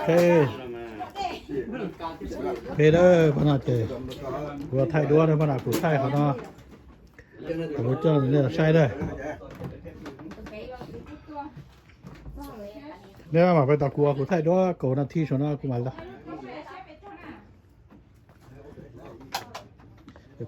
Ê, peb dawb pab no ces kuv thaij duab na, pab no kuv thaij qhov no, kuv coj nej los saib dawb. Nej mam pais tos kuv, kuv thaij duab kaum nas this saum no kuv mam los.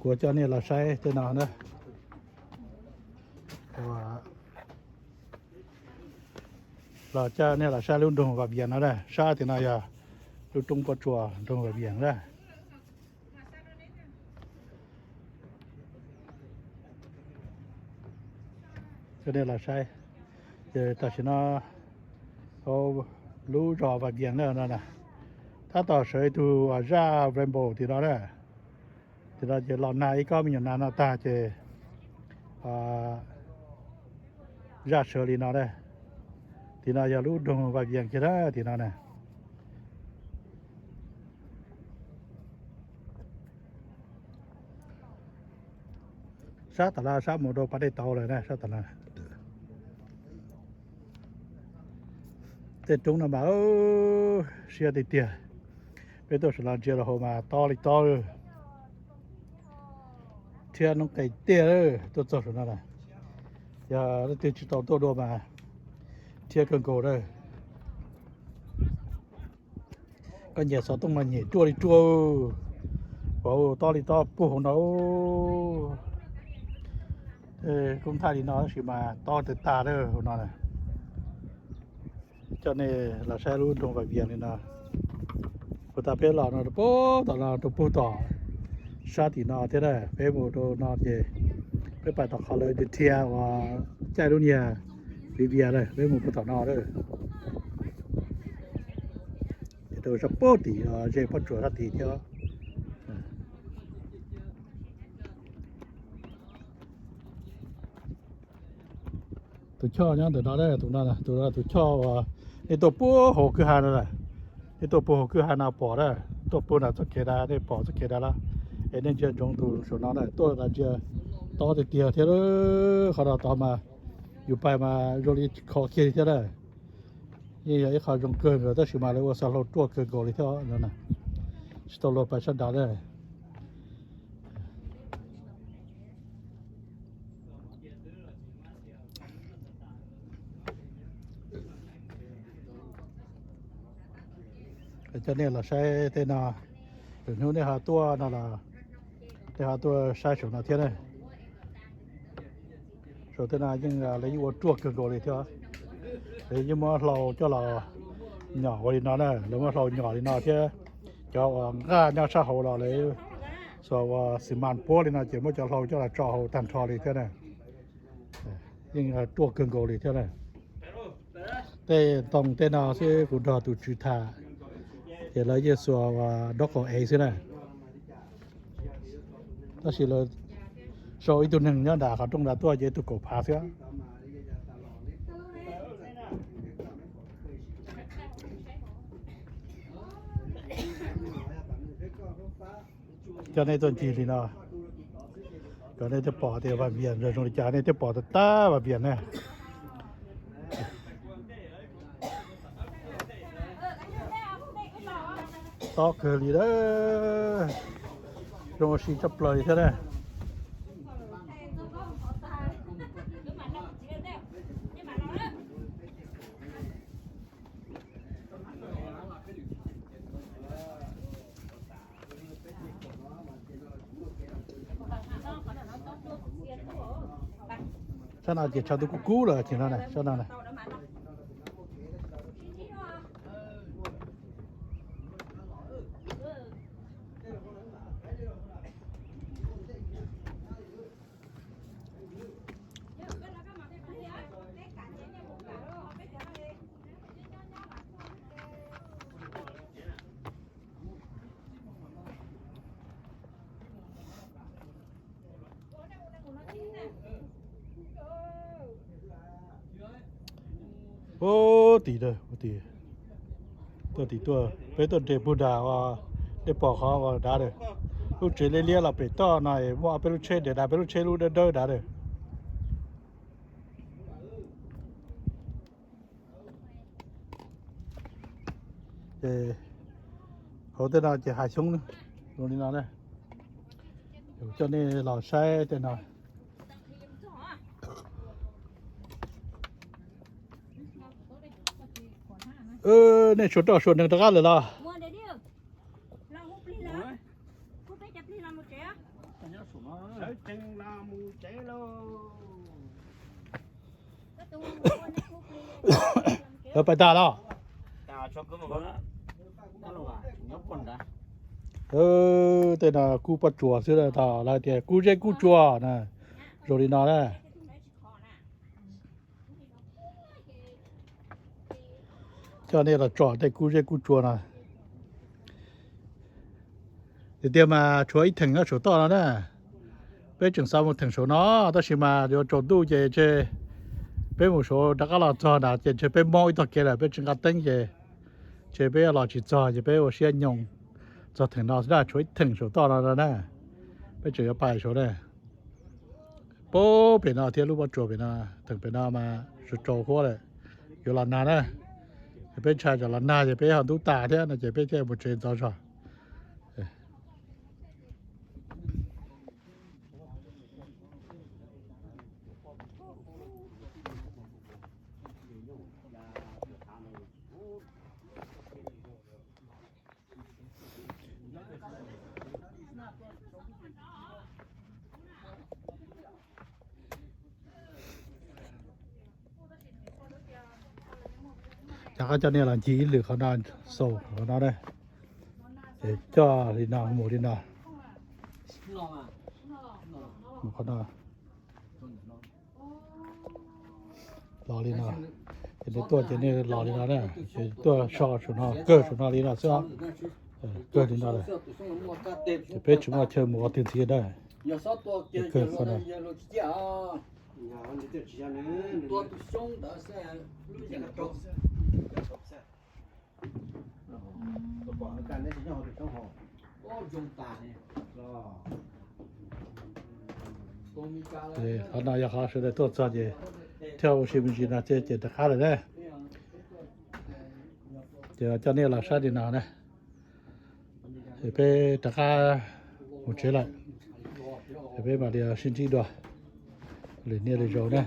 Kuv coj nej los saib tej no na. Los coj nej los saib lub nroog Vaj Vias no na, sab tim no yog lub roob pob tsuas nroog Vaj Vias na. Coj nej los saib, ces tam sim no hauv lub zos Vaj Vias na no na, tab tom sawv ib tug zaj Rainbow tim no na. Tim no ces los nag ib kob me nyuam nas no tag ces zaj sawv li no na. Tim no yog lub nroog Vaj Vias kiag na tim no na. Sab tom no sab mus rau pas dej tauv lawm na, sab tom no. Tej roob no mas siab tiag tiag. Peb tuaj saum no ntsia rau hauv mas tob li tob, thiab noob qes tiag. Tuaj txog saum no na, yog leej twg tsis tau tuaj dua mas thiab kawg nkaus na. Koj nyiam xov tooj mas nyem ruaj li ruaj, tob li tob puag hauv no. Kuj thaij li no tab sis mas tob tag tag lawm hauv no na. Coj nej los saib lub nroog Vaj Vias li no. Puag ta peb los no rau puag tom no rau puag tom sab tim no thiab na, peb mus rau no ces peb pais tom qhov lawv dhia uas caij lub niag Vaj Vias na, peb mus puag tom no na. Ces rau sab puag tim ze pob tsuas sab tid thiab. Tus choj nyob ntawm no, tus no tus choj uas nej tuaj puag hauv kwj ha no, nej tuaj puag hauv kwj ha no pom na, tuaj puag nram txoj kev dav nej pom txoj kev dav lawm. Es nej ntsia ntsoov tus saum no na, tuaj ntsia tob tiag tiag thiab. Qhov no tod mas yus pais mas zoo li khov kiag li thiab na. Yeej yog ib qho zoo kawg nkaus tab sis mas lawv ua xov hlau ruaj kawg nkaus li thiab no. Tsis tau luag pais sab nrad na. Coj nej los saib tej no, lwm hnub nej ho tuaj no los nej ho tuaj saib saum no thiab na. Saum tej no yeej lawv yeej ua ruaj kawg nkaus li thiab. Lawv yeej muab hlau coj los nyom ua li no na, lawv muab hlau nyom li no thiab. Cov uas nqaj nyob sab hauv los lawv xuas ua xi mas puab li no ces muab cov hlau coj los tso hauv tag nrho li thiab na. Yeej ruaj kawg nkaus li thiab na. Tej ntoo tej no xwb kuv nrog tus tswv tham, ces lawv yeej xuas ua dob qaum ev xwb na. Tab sis lawv sau ib tug neeg nyob nram qhov rooj nrad tuaj ces ib tug kaum phav xwb. Coj nej tuaj ncig li no, kom nej thiaj pom tias Vaj Vias zoo li cas, nej thiaj pom tag tag Vaj Vias na. Tob kawg li lawm, zoo ua si tshaj plaws li thiab na. Sab no ces tshav ntuj kub kub lawm ces no na, sab no na. Ub, tim, tuaj tim tuaj, peb tuaj nres puag nram uas nej pom qhov uas dav lawm. Lub tsev liab liab los pem toj no es muaj ob peb lub tsheb nres dav, peb lub tsheb lub dawb dawb dav lawm. Ces hauv tej no ces hav xyoob zoo li no na. Coj nej los saib tej no. Nej suav roj suav neeg rov qab lawm los? Lawv pais tas los? Tej no kub pob tsuas xwb, tos lawv tias kub zeb kub tsua na, zoo li no na. Coj nej los tsom tej kub zeb kub tsua no. Tiag tiag mas tshuav ib theem nyob saum toj no na. Peb tseem xav mus theem saum no, tab sis mas yuav tsaus ntuj ces ntshe peb mus saud rov qab los txog nrad ces ntshe peb mob ib tog kev lawm, peb tsis nqa teeb ces ntshe peb los tsis txog ces peb ua siab nyoos txog theem no xwb na, tshuav ib theem saum toj no na. Peb tseem yuav pais saud na. Pab pem no thiab lub pob tsuas pem no, theem pem no mas tsaus huab lawm, yuav los nag na. Peb ntshai tsam los nag ces peb ho ntub tas thiab no ces peb thiaj mus tsev ntxov zog. Rov qab coj nej los ncig ib lwm qhov no, xaus qhov no na. Ces coj li no mus li no. Mus qhov no. Los li no. Ces nej tuaj ces nej los li no na. Ces tuaj so saum no, kawg saum no li no xwb. Kawg li no lawm. Ces peb tsis muaj chaw mus qhov twg ntxiv na. Kawg qhov no. Qhov no yog qhov sawv daws tuaj txog ces thiaj ua si me ntsis no ces rov qab lawm na. Ces coj nej los saib li no na. Ces peb rov qab mus tsev lawm. Ces peb mam li sib ntsib dua lwm niaj lwm zaus na.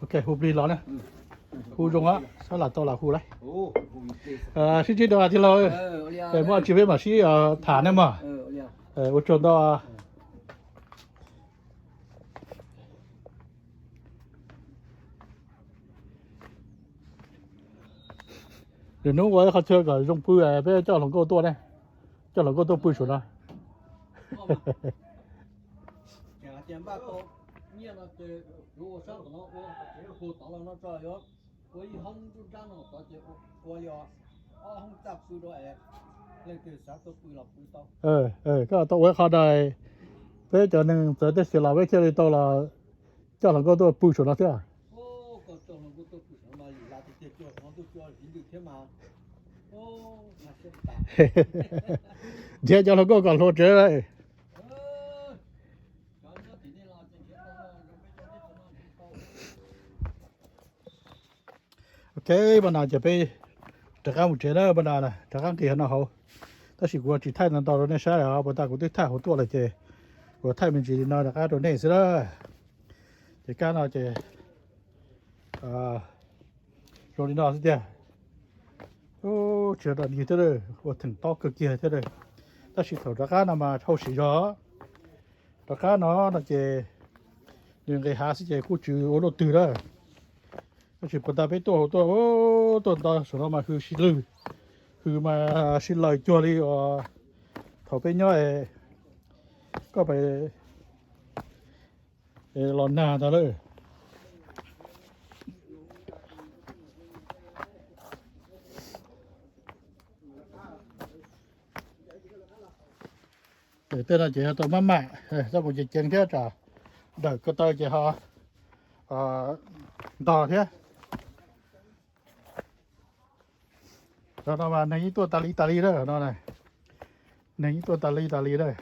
Ok, hu plig los na. Hu zoo, sab lam tau lam hu lawm. Sib ntsib dua tij laug, muaj tsis peb mam sib tham ne mog. Ua tsaug ntau. Lwm hnub ua ib qho chaw kom zoo pw peb coj hluas nkauj tuaj ne. Coj hluas nkauj tuaj pw saum no. Koj tau ua qho no, peb cov neeg txawv teb xeem los peb thiaj li tau los coj hluas nkauj tuaj pw saum no thiab. Nrhiav cov hluas nkauj kom hluas tsev lawm. Ok, npaj no ces peb rov qab mus tsev na, npaj no rov qab nqis hauv no hauv. Tab sis kuv tsis thaij ntau ntau rau nej saib os, puas tas kuv twb thaij hauv tuaj lawm ces kuv thaij me ntsis li no rov qab rau nej xwb na. Ces kab no ces zoo li no xwb tiag. Tsis yog dog dig thiab, ua theem tob kawg kiag thiab. Tab sis thaum rov qab no mas hauj sim zog. Rov qab no no ces nws nqis hav xwb ces kuj tsis ua luaj twg lawm. Tab sis puas tas peb tuaj hauv tuaj, tuaj nto saum no mas hws sib lwg, hws mas sib laws cuag li uas thaum peb nyob koj pem los nag ntag lawm. Tej no ces tau maj mam, tau mus ceev ceev thiab tsam dawm ko taw ces ho ntog thiab. Cov no mas neeg yeej tuaj tas li tas li lawm no, neeg yeej tuaj tas li tas li lawm.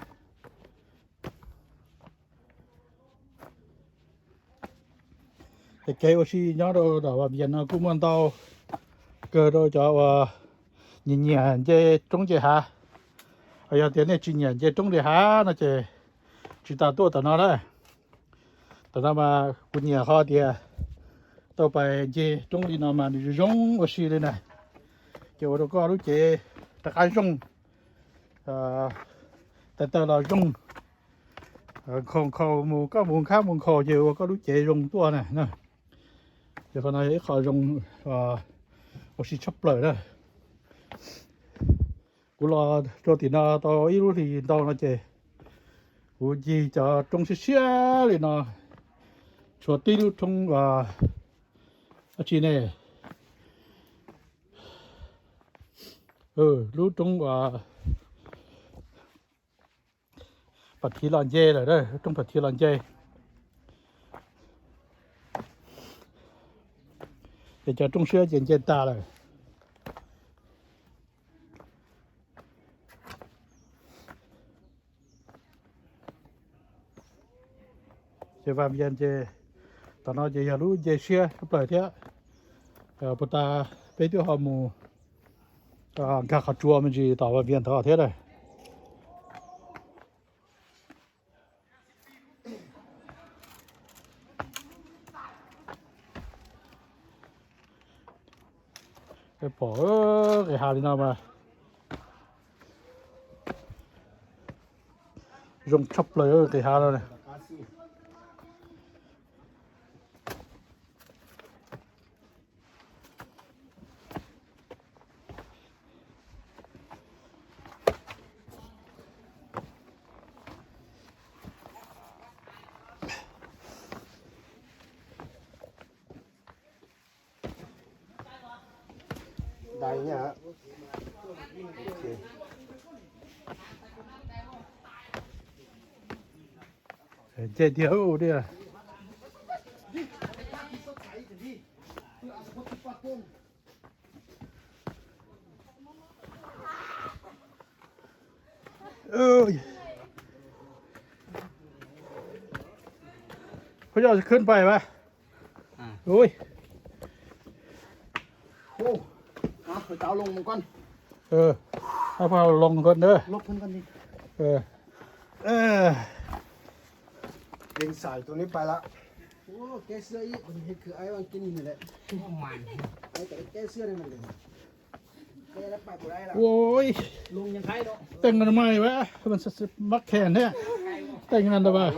Kev ua si nyob rau Vaj Vias no kuj muaj ntau kawg rau cov uas nyiam nyiam nce roob nce hav. Yog tias nej tsis nyiam nce roob nce hav no ces tsis tas tuaj tom no na. Tom no mas kuv nyiam qhov tias tau pais nce roob li no mas nws zoo ua si li na. Ces ua rau koj lub cev rov qab zoo, taw taw los zoo, nkhaus nkhaus mus, koj mus nkhaus mus nkhaus ces ua koj lub cev zoo tuaj na. Ces qhov no yog ib qho zoo ua si tshaj plaws na. Kuv los rau tim no tau ib lub hlis ntau no ces kuv ncig cov roob siab siab li no, tshuav tib lub roob dab tsi ne, lub roob Pham Thiv Los Nce lawm, roob Pham Thiv Los Nce. Ces cov roob siab ces nce tas lawm. Ces Vaj Vias ces tom no ces yog lub nce siab tshaj plaws thiab. Puas tas peb twb ho mus nkag qhov tsua me ntsis tom Vaj Vias ntawd thiab lawm. Pom nqis hav li no mas zoo tshaj plaws nqis hav no. Nce tiag ub tiag. Phob yog khwb pais mas. Ui, phob loo nkawd na. Ui, teej no mas mas khen thiab, teej no ntag mas.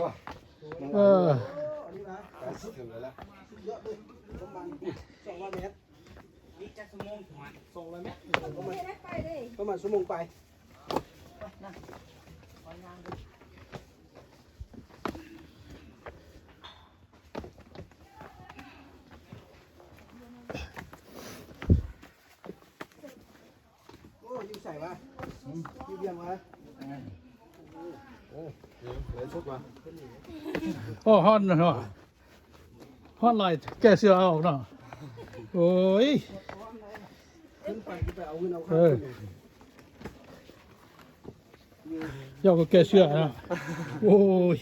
Oj, ho laij kej xwb no. Ui, yog kuv kej xwb no. Ui.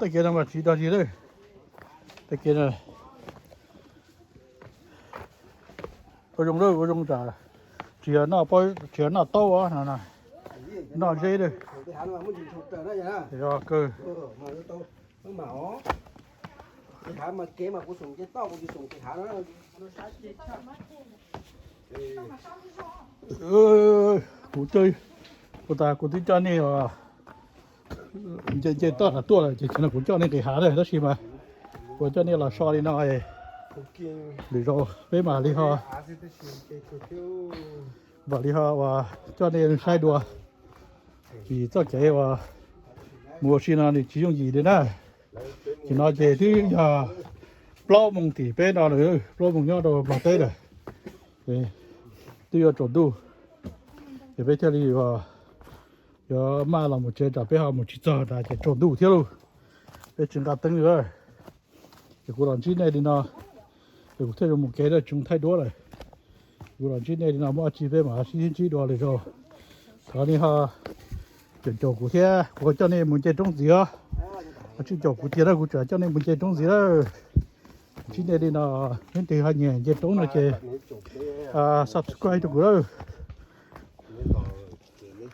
Tej kev no mas tsis dog dig lawm. Tej kev no ua zoo lawm, ua zoo tsam tsis yog noj, tsis yog noj taub no, noj zeb lawm. Yog kawg. Kuv, kuv twb coj nej nce toj tuaj lawm ces kuv coj nej nqis hav lawm tab sis mas kuv coj nej los so li no, lwm zaus peb mam li ho, mam li ho uas coj nej saib dua. Vim txoj kev uas mus ua si no nws tsis yooj yim li na. Ces no ces twb yog plaub moos tim peb no lawm, plaub moos nyob rau Nplog teb lawm. Twb yuav tsaus ntuj, ces peb thiaj li uas Cov maj los mus tsev tsam peb ho mus tsis txog tas ces tsaus ntuj thiab lauj. Peb tsis nqa teeb li lawm. Ces kuv los ntsib nej li no, ces kuv thiaj zoo mus kev tsoov thaij duab lawm. Kuv los ntsib nej li no muaj dab tsi peb mam sib ntsib dua lwm zaus. Thov nej ho caum caum kuv thiab, kuv coj nej mus nce roob ntxiv os. Ho tsis caum kuv tiag na, kuv tseem coj nej mus nce roob ntxiv lawm. Ntsib nej li no, leej twg ho nyiam nce roob no ces subscribe rau kuv lawm.